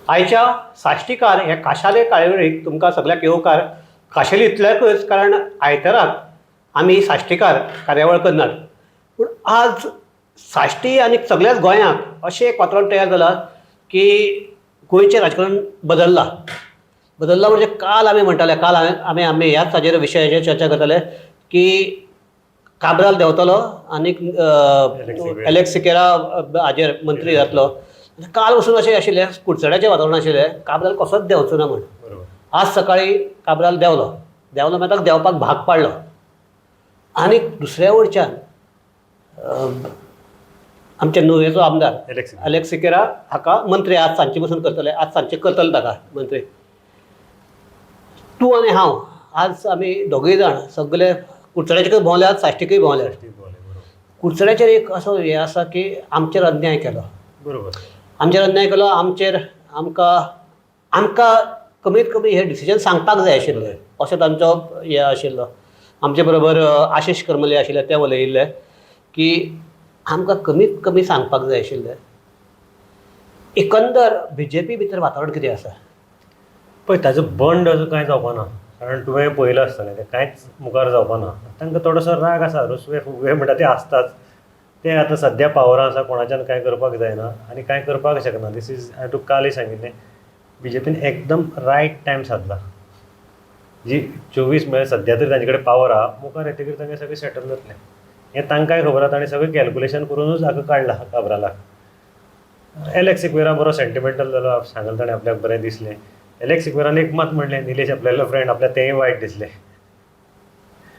आयच्या साश्टीकार ह्या काशाले कार्यावळीक तुमकां सगळ्याक येवकार. खाशेली इतल्याकच कारण आयताराक आमी साश्टीकार कार्यावळ करनात, पूण आज साश्टी आनी सगळ्याच गोंयांक अशें एक वातावरण तयार जालां की गोंयचें राजकारण बदल्लां. बदल्लां म्हणजे काल आमी म्हणटाले, काल आमी आमी ह्याच हाजेर विशयाचेर चर्चा करताले की काब्राल देंवतलो आनी एलेक्स सिकेरा हाजेर मंत्री जातलो. काल वचून अशें आशिल्लें, कुडचड्याचें वातावरण आशिल्लें, काब्राल कसोच देंवचो ना म्हण. आज सकाळीं काब्राल देंवलो. देंवलो म्हणल्यार ताका देंवपाक भाग पाडलो. आनी दुसऱ्या वटच्यान आमच्या नुवेचो आमदार एलेक्स सिकेरा हाका मंत्री आज सांजचे पसून करतले, आज सांजचे करतले ताका मंत्री. तूं आनी हांव आज आमी दोगूय जाण सगळे कुडचड्याचेर भोंवल्यात, साश्टीकूय भोंवल्यात. कुडचड्याचेर एक असो हें आसा की आमचेर अन्याय केलो. आमचेर अन्याय केलो, आमचेर आमकां आमकां कमीत कमी हें डिसिजन सांगपाक जाय आशिल्लें अशें तांचो हें आशिल्लो. आमचे बरोबर आशिश करमली आशिल्ले, ते उलयिल्ले की आमकां कमीत कमी सांगपाक जाय आशिल्लें. एकंदर बीजेपी भितर वातावरण कितें आसा? पळय, ताजो बंड असो कांय जावपा ना, कारण तुवें पळयलां आसतलें तें कांयच मुखार जावपा ना. तांकां थोडोसो राग आसा, रुसवे फुगवे म्हणटा ते आसताच. ते आतां सद्या पावरां आसा, कोणाच्यान कांय करपाक जायना आनी कांय करपाक शकना. This is, हांवें तुका कालय सांगिल्लें, बीजेपीन एकदम रायट टायम सादला. जी 24 म्हळ्यार सद्या तरी तांचे कडेन पावर आहा, मुखार येतकीर तांकां सगळें सेटल जातलें हें तांकांय खबर आसा. ताणें सगळें कॅल्कुलेशन करुनूच हाका काडला काब्रालाक. एलेक्स सिक्वेरा बरो सेंटिमेंटल जालो, सांगलें ताणें आपल्याक बरें दिसलें. एलेक्स सिक्वेरान एक मात म्हणलें, निलेश आपल्यालो फ्रेंड, आपल्याक तेंय वायट दिसलें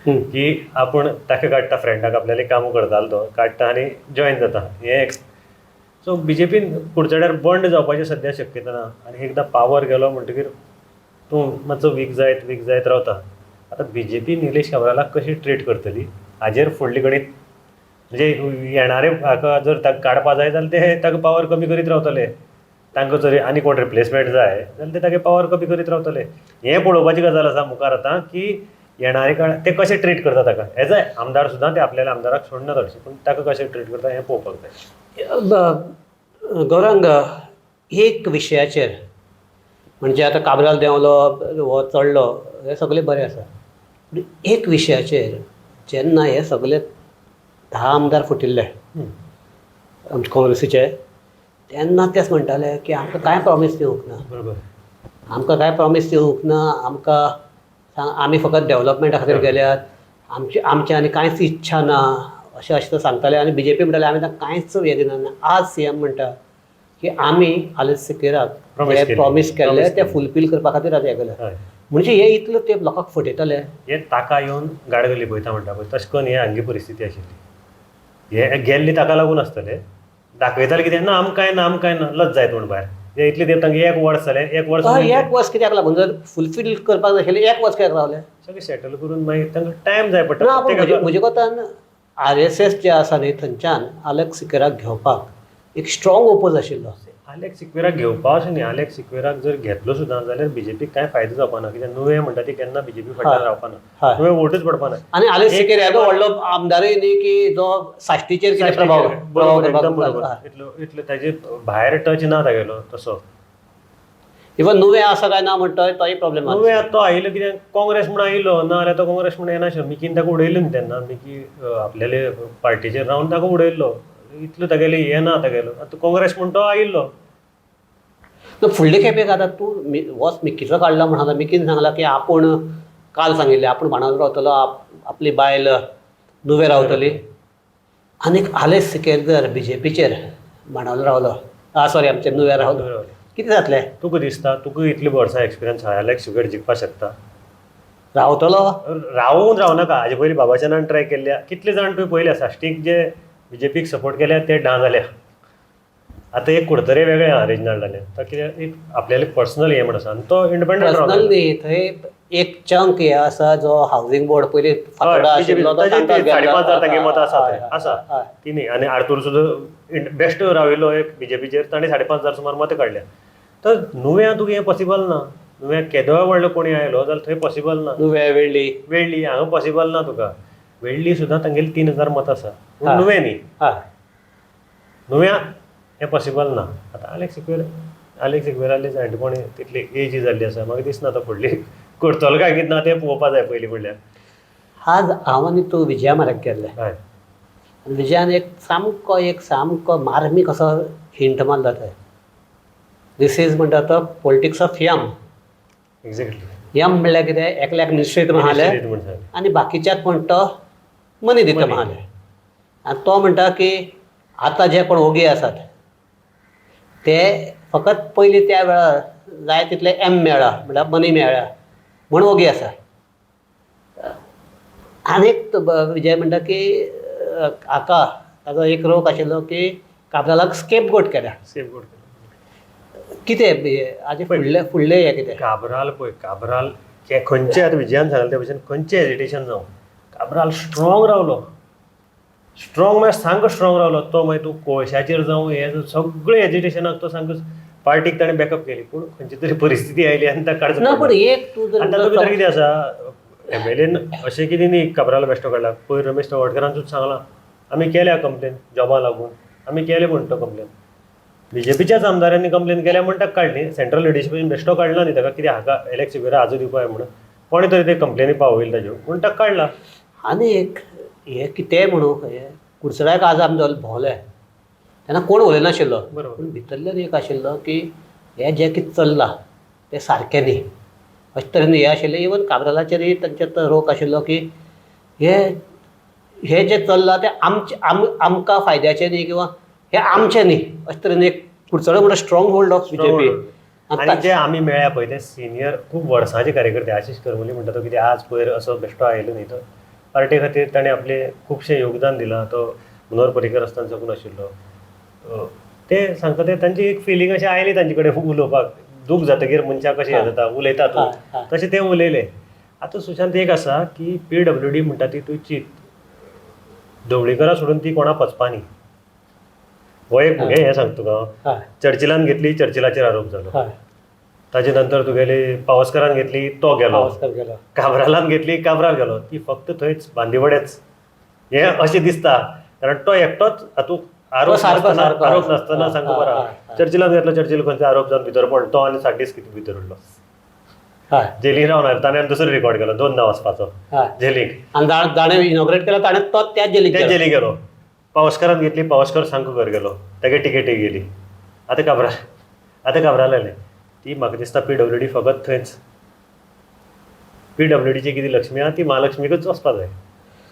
की आपूण ताका काडटा, फ्रेंडाक आपल्यालें काम करतालो तो काडटा आनी जॉयन जाता. हें एक सो बीजेपीन कुडचड्यार बंड जावपाची सद्या शक्यता ना. आनी एकदां पावर गेलो म्हणटकीर तूं मातसो वीक जायत वीक जायत रावता. आतां बीजेपी निलेश काब्रालाक कशी ट्रीट करतली हाजेर फुडली गणीत, म्हणजे येणारे हाका जर ताका काडपा जाय जाल्यार ते ताका पावर कमी करीत रावतले. तांकां जर आनी कोण रिप्लेसमेंट जाय जाल्यार ते तागे पावर कमी करीत रावतले. हें पळोवपाची गजाल आसा मुखार आतां की येणारे काळ ते कशे ट्रीट करता ताका. एज अ आमदार सुद्दां ते आपल्याला आमदाराक सोडना चडशे, पूण ताका कशें ट्रीट करता हें पळोवपाक जाय. गौरांग, एक विशयाचेर म्हणजे आतां काब्राल देंवलो, हो चडलो, हें सगळें बरें आसा, पूण एक विशयाचेर जेन्ना हे सगळे 10 आमदार फुटिल्ले आमचे काँग्रेसीचे, तेन्ना तेच म्हणटाले की आमकां कांय प्रॉमीस दिवंक ना. आमकां कांय प्रॉमीस दिवंक ना, आमकां आमी फकत डेवलपमेंटा खातीर गेल्यात, आमची आमची आनी कांयच इच्छा ना, अशें अशें ते सांगताले. आनी बीजेपी म्हणटाले आमी तांकां कांयच हें दिना. आज सीएम म्हणटा की आमी आलेक्स सिकेराक प्रॉमीस केल्लें तें फुलफील करपा खातीर आतां हें केलें. म्हणजे हे इतलो तेंप लोकांक फटयतले. हे ताका येवन गाडगली पळयता म्हणटा पळय, तशें करून हे हांगे परिस्थिती आशिल्ली. हे गेल्ले ताका लागून आसतले, दाखयताले कितें ना आमकां ना आमकां ना, लज जायत म्हूण भायर. हे इतले तेंप तांकां एक वर्स जालें, एक वर्स एक वर्स कित्याक लागून जर फुलफील करपाक जाय आशिल्लें, एक वर्स कित्याक रावलें? सगळें सेटल करून मागीर तांकां टायम जाय पडटा. ना, पूण म्हजे कोतान आरएसएस जे आसा न्ही, थंयच्यान आलेक्स सिकेराक घेवपाक एक स्ट्रॉंग ओपोज आशिल्लो. आलेक्स सिक्वेराक घेवपा अशें न्ही, आलेक्स सिक्वेराक जर घेतलो सुद्दां जाल्यार बीजेपीक कांय फायदो जावपा ना, कित्याक नुवें म्हणटा ती केन्ना बीजेपी फाटल्यान रावपा ना, नुवें वोटूच पडपा ना. आनी आलेक्स सिकेर येदो व्हडलो आमदारूय न्ही की जो साश्टीचेर कितें प्रभाव. बरोबर, एकदम बरोबर. इतलो इतलो ताजे भायर टच ना तागेलो तसो. इवन नुवें आसा काय ना म्हणटा तोय प्रॉब्लेम. नुवें तो आयिल्लो कित्याक काँग्रेस म्हूण आयिल्लो, ना जाल्यार तो काँग्रेस म्हूण येनाशिल्लो. मिकीन ताका उडयलो न्ही तेन्ना, मिकी आपल्याले पार्टीचेर रावन ताका उडयल्लो, इतलो तागेले हें ना तागेलो. आतां काँग्रेस म्हूण तो आयिल्लो. फुडले खेपेक आतां तूं वच मिकीचो काडला म्हण आतां मिकीन सांगलां की आपूण काल सांगिल्लें आपूण बाणावले रावतलो, आपली बायल नुवें रावतली. आनीक आलेक्स सिकेर जर बीजेपीचेर बाणावले रावलो, सॉरी आमचे नुवें रावलो, कितें जातलें? तुका दिसता, तुका इतली वर्सां एक्सपिरियन्स आहा, आलेक्स सिकेर जिखपाक शकता? रावतलो. रावून रावनाका. हाजे पयलीं बाबाच्यानान ट्राय केल्ल्या, कितले जाण तुवें पळयल्या साश्टीक जे बीजेपीक सपोर्ट केल्या ते डा जाल्या. आतां एक कुडतरे वेगळें आहा रेजिनाल्ड जालें, तो कितें एक आपल्याले पर्सनल हें म्हण आसा आनी तो इंडिपेंडंट. पर्सनल न्ही, थंय एक चंक हे आसा जो हावजींग बोर्ड पयलीं फातोर्डा आशिल्लो, 5,500 तांगे मतां आसा थंय आसा ती न्ही. आनी आर्तूर सुद्दां बेश्ट राविल्लो एक बीजेपीचेर, ताणें 5,500 सुमार मतां काडल्या. तर नुव्यां तुका हें पॉसिबल ना. नुव्यां केदोय व्हडलो कोणी आयलो जाल्यार थंय पॉसिबल ना. नुवें वेळ्ळी, वेळ्ळी हांगा पॉसिबल ना तुका. वेळ्ळी सुद्दां तांगेली 3,000 मतां आसा, पूण नुवें न्ही, नुव्यां हें पॉसिबल ना. आतां आलेक्स सिक्वेर आलेक्स सिक्वेराली जाणटेपणी तितली एज जाल्ली आसा, म्हाका दिसना तो फुडली करतलो काय कितें ना तें पळोवपा जाय पयलीं म्हणल्यार. आज हांव आनी तूं विजया म्हाऱ्याक गेल्ले हय. आनी विजयान एक सामको, एक सामको मार्मीक असो हिंट मारलो थंय. दीस is म्हणटा तो पॉलिटिक्स ऑफ यम. एक्झॅक्टली. यम म्हणल्यार कितें, एकल्याक मिनिस्ट्री दिता म्हणलें म्हण सांगलें. आनी बाकीच्याक म्हण तो मनी दिता मनी. म्हणलें. आनी तो म्हणटा की आतां जे कोण ओगी आसात ते फकत पयलीं त्या वेळार जाय तितले एम मेळ्ळा म्हणल्यार मनी मेळ्ळा म्हूण ओगी आसा. आनीक तो विजय म्हणटा की हाका ताजो एक रोग आशिल्लो की काब्रालाक स्केप गोट केल्या. सेफ गोड. कितें हें हाजे फुडले फुडले हें कितें? काब्राल पळय, काब्राल हे खंयचे आतां विजयान सांगलें त्या भशेन खंयचे हेजिटेशन जावं, काब्राल स्ट्रॉंग रावलो. स्ट्रॉंग म्हळ्यार सामको स्ट्रॉंग रावलो तो. मागीर तूं कोळशाचेर जावं हें सगळें हेजिटेशनाक तो सामको पार्टीक ताणें बॅकअप केली, पूण खंयची तरी परिस्थिती आयली आनी ताका काडचो ना, पूण पडलो. एक तूं जर आनी तातूंत भितर कितें आसा, एमएलएन अशें कितें न्ही काब्राल बेश्टो काडला. पयर रमेश तवडकरान सुद्दां सांगलां, आमी केल्या कंप्लेन जॉबा लागून, आमी केले म्हण तो कंप्लेन. बीजेपीच्याच आमदारांनी कंप्लेन केल्या म्हण ताका काडली. सेंट्रल लिडरशिपीन बेश्टो काडला न्ही ताका, कितें हाका एलेक्स सिक्वेरा आजू दिवपा जाय म्हणून कोणें तरी ते कंप्लेनी पावयली ताज्यो म्हूण ताका काडला. आनी एक हें कितेंय म्हणू, हें कुडचड्याक आज आमी भोंवले तेन्ना कोण उलयनाशिल्लो. पूण भितरल्यान एक आशिल्लो की हें जें कितें चल्लां तें सारकें न्ही अशें तरेन हें आशिल्लें. इवन काब्रालाचेरय तांचे तो रोख आशिल्लो की हे हें जें चल्लां तें आमचें आमकां फायद्याचें न्ही किंवां हें आमचें न्ही अशें तरेन एक कुडचडो म्हणटा स्ट्रॉंग होल्ड ऑफ बीजेपी. आनी जे आमी मेळ्ळ्या पळय ते सिनियर खूब वर्सांचे कार्यकर्ते, आशिश करमली म्हणटा तो कितें आज पयर असो बेश्टो आयलो न्ही, तो पार्टी खातीर ताणें आपलें खुबशें योगदान दिलां. तो मनोहर पर्रीकर आसतना साकून आशिल्लो. ते सांगता ते तांची एक फिलींग अशें आयली तांचे कडेन उलोवपाक, दूख जातकीर मनशाक कशें हें जाता उलयता तूं, तशें ते उलयले. आतां सुशांत एक आसा की पीडब्ल्यूडी म्हणटा ती तूं चीत ढवळीकरा सोडून ती कोणा पचपा न्ही. हो एक मुगे हें सांगता तुका हांव, चर्चिलान घेतली, चर्चिलाचेर आरोप जालो. ताजे नंतर तुगेली पावसकरान घेतली, तो गेलो. काब्रालान घेतली, काब्राल गेलो. ती फक्त थंयच बांदिवडेच हें अशें दिसता, कारण तो एकटोच हातूंत आरोप नासतना, आरोप नासतना सांगू बरो. चर्चिलान घेतलो, चर्चिल खंयचो आरोप जावन भितर पडलो तो आनी 60 दीस कितें भितर उरलो जेलीन रावन. ताणें दुसरो रिकॉर्ड केलो 2 वचपाचो जेलीक. आनी जाणें इनॉग्रेट केला ताणें तो त्याच जेलीक त्या जेलीक गेलो. पावसकरान घेतली, पावसकर सामको घर गेलो, तागे टिकेटी गेली. आतां काब्राल, आतां काब्राल आयलें. ती म्हाका दिसता पीडब्ल्यूडी फकत थंयच, पीडब्ल्यूडीची कितें लक्ष्मी आहा ती महालक्ष्मीकूच वचपा जाय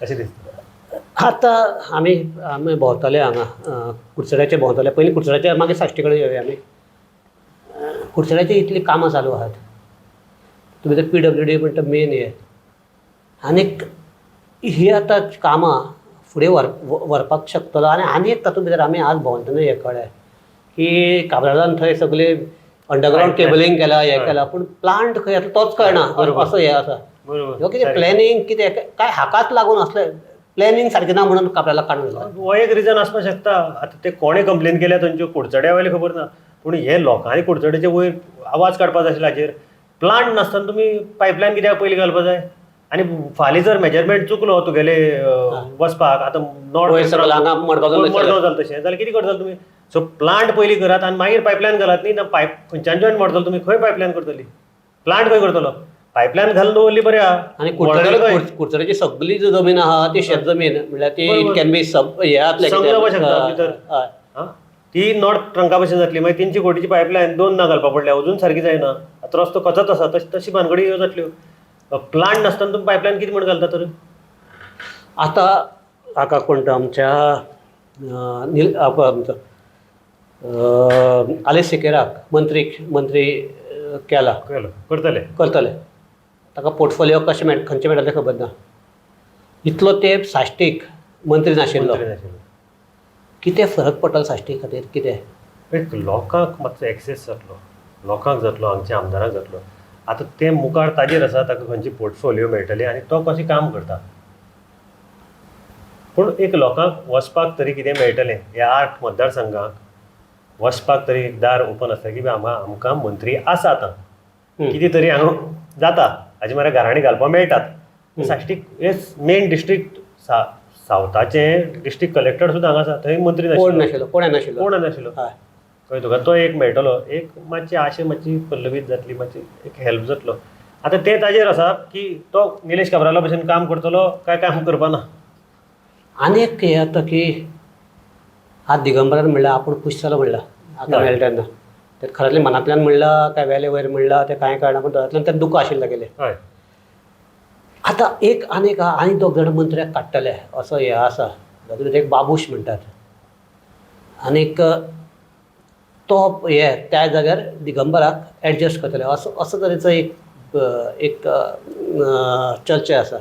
अशें दिसता. आतां आमी आमी भोंवताले हांगा कुडचड्याचे भोंवताले, पयलीं कुडचड्याचे मागीर साश्टी कडेन येवया आमी. कुडचड्याची इतलीं कामां चालू आहात, तुमी तर पीडब्ल्यूडी म्हणटा मेन हें, आनीक ही आतां कामां फुडें व्हरपाक शकतलो. आनी आनी एक तातूंत भितर आमी आज भोंवतना हें कळ्ळें की काब्रालान थंय सगळें अंडरग्रावंड केबलिंग केलां, हें केलां, पूण प्लांट खंय आतां तोच कळना असो हें आसा. ह्यो कितें प्लॅनिंग कितें काय हाकाच लागून असलें प्लॅनिंग सारकें ना म्हणून काब्रालाक काडून दिलां. हो एक रिजन आसपाक शकता. आतां ते कोणें कंप्लेन केल्या थंयच्यो कुडचड्या वयले खबर ना, पूण हे लोकांनी कुडचड्याचे वयर आवाज काडपा जाय आशिल्लो हाजेर. प्लांट नासतना तुमी पायपलायन कित्याक पयलीं घालपा जाय? आनी फाल्यां जर मेजरमेंट चुकलो तुगेले वचपाक, आतां नॉर्थ मडगांव जालें तशें जाल्यार कितें करतले तुमी? सो प्लांट पयलीं करात आनी मागीर पायपलायन घालात न्ही. ना पायप खंयच्यान जॉयन मारतलो तुमी? खंय पायपलायन करतली? प्लांट खंय करतलो? पायपलायन घालून दवरली बरें आहा. आनी कुडचड्याची सगळी जी जमीन आहा ती शेत जमीन म्हणल्यार ती it can be सब हे जातलें शकता भितर. ती नॉर्थ ट्रंका भशेन जातली. मागीर 300 कोटीची पायपलायन 2 ना घालपा पडल्या, अजून सारकी जायना. आतां रस्तो कचत आसा, तशी भानगडी ह्यो जातल्यो. प्लांट नासतना तुमी पायपलायन कितें म्हण घालता तर? आतां हाका कोण तो आमच्या आमचो आलेस सिकेराक मंत्री मंत्री केला, करतले करतले. ताका पोर्टफोलियो कशें मेळ खंयचें मेळटलें खबर ना. इतलो तेंप साश्टीक मंत्री नाशिल्लो, कितें फरक पडटलो साश्टी खातीर? कितें एक लोकांक मातसो एक्सेस जातलो, लोकांक जातलो, आमच्या आमदारांक जातलो. आतां तें मुखार ताजेर आसा ताका खंयची पोर्टफोलियो मेळटली आनी तो कशें काम करता. पूण एक लोकांक वचपाक तरी कितें मेळटलें, ह्या 8 मतदारसंघाक वचपाक तरी एक दार ओपन आसता की आमकां मंत्री आसा आतां, कितें तरी हांगा जाता, हाजे मरे घराणी घालपाक मेळटात. साश्टीक हे मेन डिस्ट्रिक्ट सावथाचे डिस्ट्रिक्ट कलेक्टर सुद्दां हांगा आसा, थंय मंत्री कोण नाशिल्लो, कोण नाशिल्लो, कोण नाशिल्लो. कळ्ळें तुका? तो एक मेळटलो, एक मातशी आशा मातशी पल्लवीत जातली, मातशी एक हेल्प जातलो. आतां तें ताजेर आसा की तो निलेश काब्राला भशेन काम करतलो काय काम करपा ना. आनी एक हें जाता की आज दिगंबरान म्हणल्यार आपूण खूश जालो म्हणलां आतां मेळटा तेन्ना, तें खरें मनांतल्यान म्हणलां काय वेले वयर म्हणलां तें कांय कळना, पूण दोळ्यांतल्यान तें दुख्ख आशिल्लें गेलें. हय. आतां एक आनी एक आनी दोग जाण मंत्र्याक काडटले असो हें आसा. तातूंत एक बाबूश म्हणटात आनीक तो हे त्या जाग्यार दिगंबराक एडजस्ट करतले असो असो तरेचो एक एक चर्चा आसा.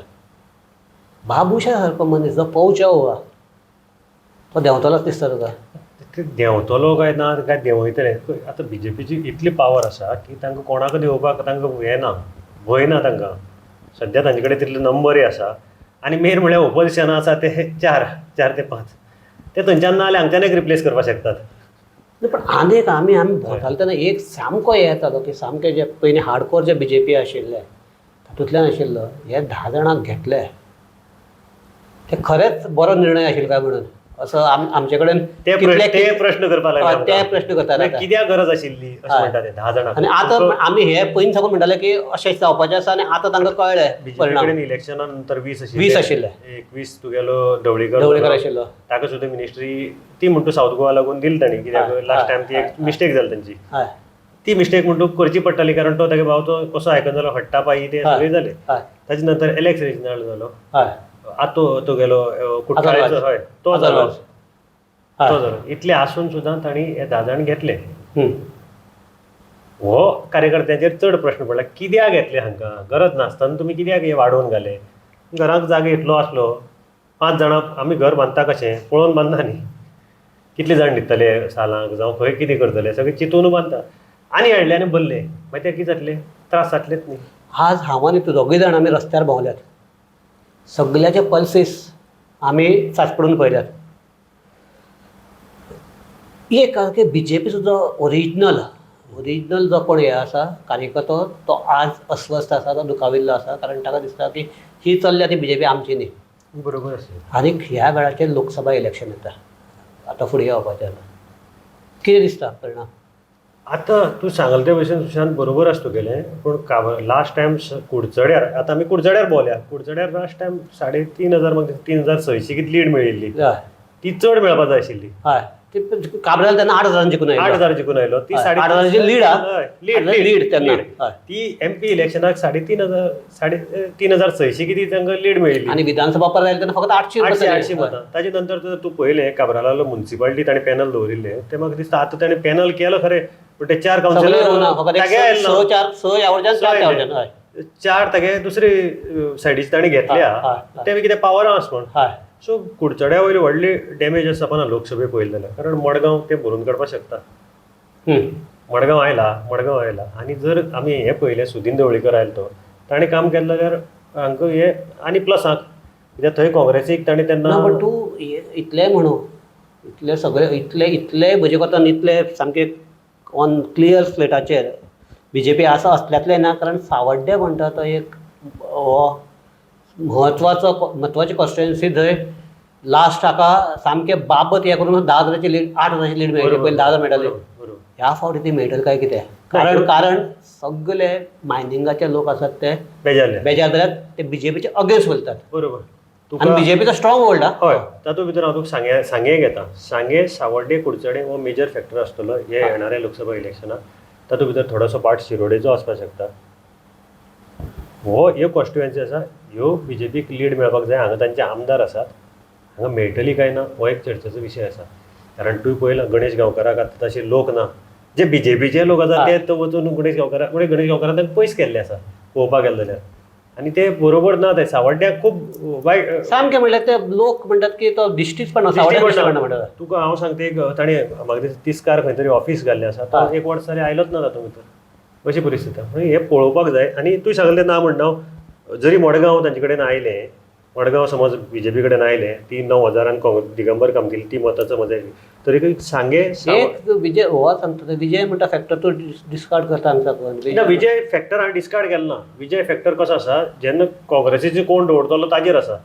बाबूशा सारको मनीस जो पोवच्या उवा तो देंवतलोच दिसता तुका. ते देंवतलो काय ना काय देंवयतले. आतां बीजेपीची इतली पावर आसा की तांकां कोणाक देंवोवपाक तांकां हें ना, भंय ना तांकां. सद्या तांचे कडेन तितले नंबरय आसा आनी मेन म्हळ्यार ओपोजिशना आसा ते चार चार ते पांच, ते थंयच्यान ना जाल्यार हांगच्यान एक रिप्लेस करपाक शकतात. पण आनी एक आमी आमी भोंवताले तेन्ना एक सामको हें येतालो की सामके जे पयलीं हार्डकोर जे बीजेपी आशिल्ले तातूंतल्यान आशिल्लो हे 10 जाणांक घेतले ते खरेंच बरो निर्णय आशिल्लो काय म्हणून असो आमचे कडेन ते प्रश्न करपाक लागले, ते प्रश्न करताले, कित्याक गरज आशिल्ली अशें म्हणटा ते 10 जाणांक. आनी आतां आमी हे पयलीं साकून म्हणटाले की अशें जावपाचें आसा आनी आतां तांकां कळ्ळें. बीजेपी कडेन इलेक्शना नंतर 20 आशिल्ले, 20 आशिल्ले, 21 तुगेलो ढवळीकर ढवळीकर आशिल्लो, ताका सुद्दां मिनिस्ट्री ती म्हणटा सावथ गोवा लागून दिली तांणी, कित्याक लास्ट टायम ती एक मिस्टेक जाली तांची, ती मिस्टेक म्हणटू करची पडटाली कारण तो तागे भाव तो कसो आयकना जालो, हट्टा पाई ते सगळें जालें. ताजे नंतर एलेक्स रेजिनाल्ड जालो, आतो तो गेलो कुठ्ठाळेचो, हय तो जालो, तो जालो. इतले आसून सुद्दां तांणी हे 10 जाण घेतले. हो कार्यकर्त्यांचेर चड प्रश्न पडला, कित्याक घेतले हांकां, गरज नासतना तुमी कित्याक हे वाडोवन घाले. घराक जागो इतलो आसलो, 5 जाणां आमी घर बांदता कशें पळोवन बांदना न्ही, कितले जाण न्हिदतले सालांक जावं खंय कितें करतले सगळें चिंतून बांदता, आनी हाडले आनी भरले, मागीर ते कितें जातलें, त्रास जातलेच न्ही. आज हांव आनी तूं दोगूय जाण आमी रस्त्यार भोंवल्यात, सगल्याचे पल्सीस आमी चाचपडून पळयल्यात. एक की बीजेपी सुद्दां ओरिजिनल ओरिजिनल जो कोण हे आसा कार्यकर्तो तो आज अस्वस्थ आसा, तो दुखाविल्लो आसा, कारण ताका दिसता की ही चल्ल्या ती बीजेपी आमची न्ही. बरोबर आसा. आनीक ह्या वेळाचेर लोकसभा इलेक्शन येता आतां फुडें येवपाचें आसा, कितें दिसता परिणाम? आतां तूं सांगले ते भशेन सुशांत बरोबर आसा तुगेलें, पूण लास्ट टायम कुडचड्यार, आतां आमी कुडचड्यार भोंवल्या, कुडचड्यार लास्ट टायम 3500 म्हाका 3600 कितें लीड मेळिल्ली, ती चड मेळपा जाय आशिल्ली. हय, ती काब्राल तेन्ना 8000 जिखून आयलो, 8000 जिखून आयलो, ती 8000 लीड लीड तेन्ना ती एमपी इलेक्शनाक 3500 3650 कितें तांकां लीड मेळिल्ली, आनी विधानसभा परत आयले तेन्ना फकत 800 800 मतां. ताजे नंतर तूं पळयलें काब्रालालो मुन्सिपालिटी ताणें पॅनल दवरिल्लें, तें म्हाका दिसता आतां ताणें पॅनल केलो खरें, पूण ते 4 कावन्सिलर 4 तागे दुसरे सायडीचे ताणें घेतल्या, ते कितें पावरां आसा म्हण. सो कुडचड्या वयली व्हडली डॅमेज आसा ना लोकसभे पळयली जाल्यार, कारण मडगांव ते भरून काडपाक शकता, मडगांव आयला, मडगांव आयला. आनी जर आमी हें पळयलें सुदीन ढवळीकर आयलो तो ताणें काम केलें जाल्यार हांकां हे आनी प्लसाक कित्याक थंय काँग्रेसीक ताणें तेन्ना. पण तूं इतलें म्हणू इतले सगळे इतले इतले म्हजे कोतान इतले सामके ऑन क्लियर स्लेटाचेर बीजेपी आसा असल्यांतलें ना, कारण सावड्डे म्हणटा तो एक हो म्हत्वाचो म्हत्वाची कॉन्स्टिट्युएन्सी थंय लास्ट हाका सामकें बाबत हें करून 10,000ची लीड 8,000ची लीड मेळ्ळी, पयलीं 10,000 मेळटाली, ह्या फावटी ती मेळटली काय कितें, कारण कारण सगळे मायनिंगाचे लोक आसात ते बेजार बेजार जाल्यार ते बीजेपीचे अगेन्स्ट वयतात. बरोबर, आनी बीजेपीचो स्ट्रॉंग होल्ड. हय, तातूंत भितर हांव तुका सांगे सांगे घेता, सांगे सावड्डे कुडचडे हो मेजर फॅक्टर आसतलो हे येणाऱ्या लोकसभा इलेक्शनाक. तातूंत भितर थोडोसो पार्ट शिरोडेचो आसपाक शकता. हो ह्यो कॉन्स्टिट्युएन्सी आसा ह्यो बीजेपीक लीड मेळपाक जाय, हांगा तांचे आमदार आसात, हांगा मेळटली काय ना हो एक चर्चेचो विशय आसा. कारण तुवें पळयलां गणेश गांवकाराक आतां तशे लोक ना, जे बीजेपीचे लोक आसा ते वचून गणेश गांवकाराक, म्हणजे गणेश गांवकारान तांकां पयस केल्ले आसा पळोवपाक गेले जाल्यार, आनी ते बरोबर ना, ते सावड्ड्याक खूब वायट सामकें म्हणल्यार ते लोक म्हणटात की तो दिश्टीच पडना, सावड्ड्याक पडना. तुका हांव सांगता एक ताणें म्हाका दिसता तिस्कार खंय तरी ऑफीस घाल्लें आसा, तो एक वर्स तरी आयलोच ना तातूंत भितर, अशी परिस्थिती आसा. हें पळोवपाक जाय. आनी तूं सांगलें ना म्हणना, जरी मडगांव तांचे कडेन आयलें, मडगांव समज बीजेपी कडेन आयलें, ती 9,000 काँग्रेस दिगंबर कामतीली ती मतां समज आयली तरी सांगे एक विजय हो सांगता, विजय म्हणटा फॅक्टर तूं डिस्कार्ड करता हांगा. ना, विजय फॅक्टर हांवें डिस्कार्ड केलो ना. विजय फॅक्टर कसो आसा, जेन्ना काँग्रेसीचे कोण दवरतलो ताजेर आसा,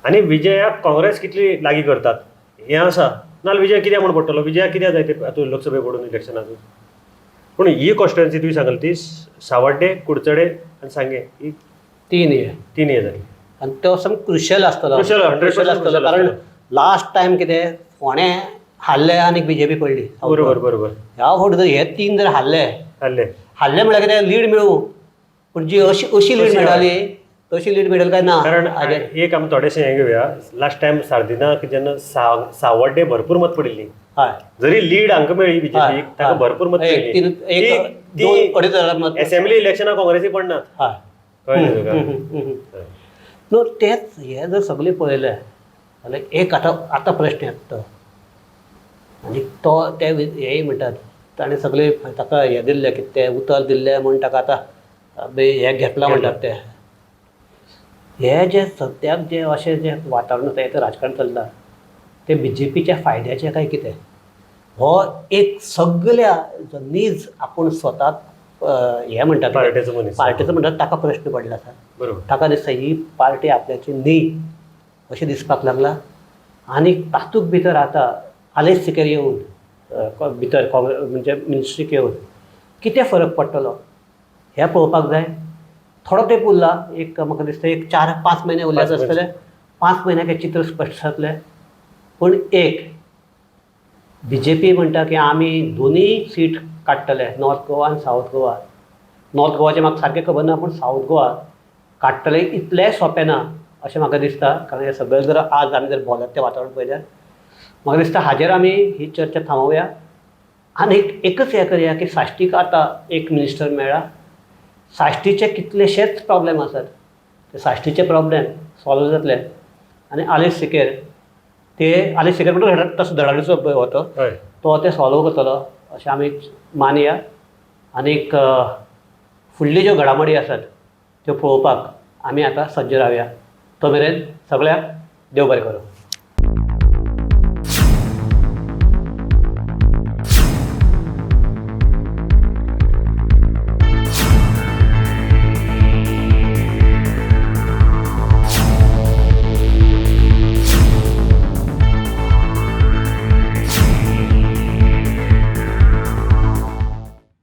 आनी विजयाक काँग्रेस कितली लागीं करतात हें आसा. नाल्यार विजय कित्याक म्हूण पडटलो, विजया कित्याक जाय ते हातूंत लोकसभे पडून इलेक्शनाक. पूण ही कॉन्स्टिट्युएन्सी तुवें सांगली ती सावड्डे, कुडचडे आनी सांगें ही तीन हे तीन हे जाली. आनी तो सामको क्रुशियल आसतलो. Crucial, 100% crucial आसतलो crucial कारण आसतलो. लास्ट टायम कितें फोंडें हारले आनी बीजेपी पडली. बरोबर बरोबर ह्या फावट जर हे तीन जर हारले, हारले, हारले म्हळ्यार कितें लीड मेळूं, पूण जी अशी अशी लीड अशी मेळटाली तशी लीड मेळटली काय ना. कारण हाजेर. एक आमी थोडेशें हें घेवया, लास्ट टायम सार्दिनाक जेन्ना सावड्डे भरपूर मत पडिल्ली, हय जरी लीड हांकां मेळ्ळी बीजेपीक, ताका भरपूर मत एक मेळ्ळी. तीन एक दोन अडेच हजार मत. असेंब्ली इलेक्शनाक काँग्रेसी पडनात, कळ्ळें तुका? न्हू तेच हे जर सगळें पळयलें जाल्यार एक आतां आतां प्रश्न येता तो आनी तो ते हेय म्हणटात ताणें सगळें ताका हें दिल्लें कितें तें उतर दिल्लें म्हूण ताका आतां हें घेतलां म्हणटात ते. हे जे सद्याक जे अशें जें वातावरण आसा, हें राजकारण चल्लां तें बीजेपीच्या फायद्याचें काय कितें, हो एक सगल्या जो नीज आपूण स्वताक हें म्हणटात पार्टेचो मनीस, पार्टेचो म्हणटात ताका प्रश्न पडला आसा. बरोबर ताका दिसता ही पार्टी आपल्याची न्ही अशें दिसपाक लागलां. आनी तातूंत भितर आतां आलेस सिकेर येवन भितर काँग्रेस म्हणजे मिनिस्ट्रीक येवन कितें फरक पडटलो हें पळोवपाक जाय. थोडो तेंप उरला, एक म्हाका दिसता एक 4-5 म्हयने उरल्यात आसतले. 5 म्हयन्याक हें चित्र स्पश्ट जातलें. पूण एक बीजेपी म्हणटा की आमी दोनूय सीट काडटले, नॉर्थ गोवा आनी सावथ गोवा. नॉर्थ गोवाचें म्हाका सारकें खबर ना, पूण सावथ गोवा काडटले इतलेंय सोंपें ना अशें म्हाका दिसता. कारण हें सगळें जर आज आमी जर भोंवल्यात तें वातावरण पळयल्यार म्हाका दिसता हाजेर आमी ही चर्चा थांबोवया आनी एकच हें करया की साश्टीक आतां एक मिनिस्टर मेळ्ळा, साश्टीचे कितलेशेच प्रॉब्लेम आसात ते साश्टीचे प्रॉब्लेम सॉल्व जातले. आनी आलेस सिकेर ते आलेस सिकेर म्हणटा तसो धडाडीचो होतो तो ते सॉल्व करतलो अशें आमी मानया. आनीक फुडल्यो ज्यो घडामोडी आसात त्यो पळोवपाक आमी आतां सज्ज रावया. तो मेरेन सगळ्यांक देव बरें करूं.